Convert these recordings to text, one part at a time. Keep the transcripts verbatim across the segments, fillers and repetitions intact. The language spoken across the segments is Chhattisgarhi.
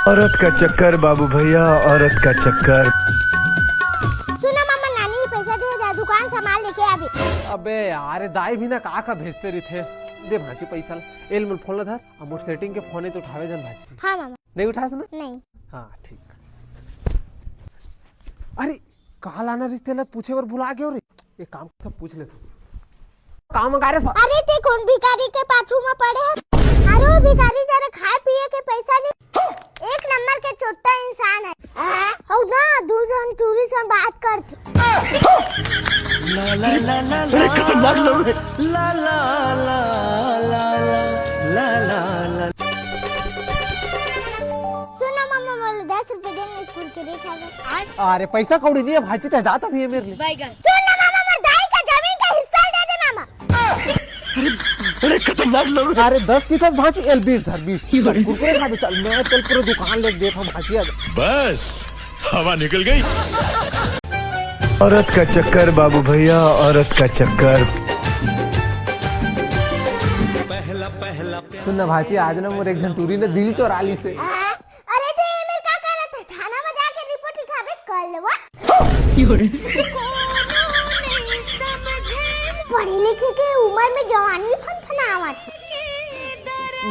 औरत का चक्कर बाबू भैया, औरत का चक्कर। सुना मामा, नानी पैसा दे जा, दुकान सामान लेके आबे। अबे यार, दाई भी ना का का भेजते रहिथे। दे भांची पैसा ला। ए ले मोर फोन ला धर, अब मोर सेटिंग के फोन हे तो उठावे जान भांची। हाँ मामा। नहीं उठास ना? नहीं। हाँ ठीक। अरे का लाना रिहिस तेला पूछे बर भुला गेंव रे। एक काम तो पूछ लेथंव। का मंगाय रेहेस? अरे ते कोन भिखारी के पाछू में पड़े हस? अरे वो भिखारी जरा खाए पिए के पैसा नहीं, एक नंबर के चोट्टा इंसान हे। हौ ना, दू झन टूरी से बात करथे। अरे खतरनाक लोग हैं। सुन ना मामा, मोला दस रुपए दे ना, कुरकुरे खाबे। अरे पैसा कौड़ी नहीं हे भांची, ते जात भी हे मेरे लिए। सुन ना मामा, मोर दाई का जमीन का हिस्सा दे दे मामा। अरे खतरनाक लोग हैं। अरे दस की दस भांची, ए ले बीस धर, बीस। चल, कुरकुरे खा दे, चल, मैं चल पूरा दुकान लेके देता हूँ भांची आज। बस हवा निकल गई। औरत का चक्कर बाबू भैया, औरत का चक्कर। सुन ना भांची, आज ना मोर एक झन टूरी ने दिल चोरा लिस हे। अरे ते ये मेरे का करत हे? थाना में जाके रिपोर्ट लिखाबे कलवा। पढ़े लिखे के उम्र में जवानी फनफनावत हे।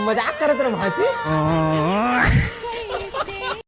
मजाक करत रहे भांची।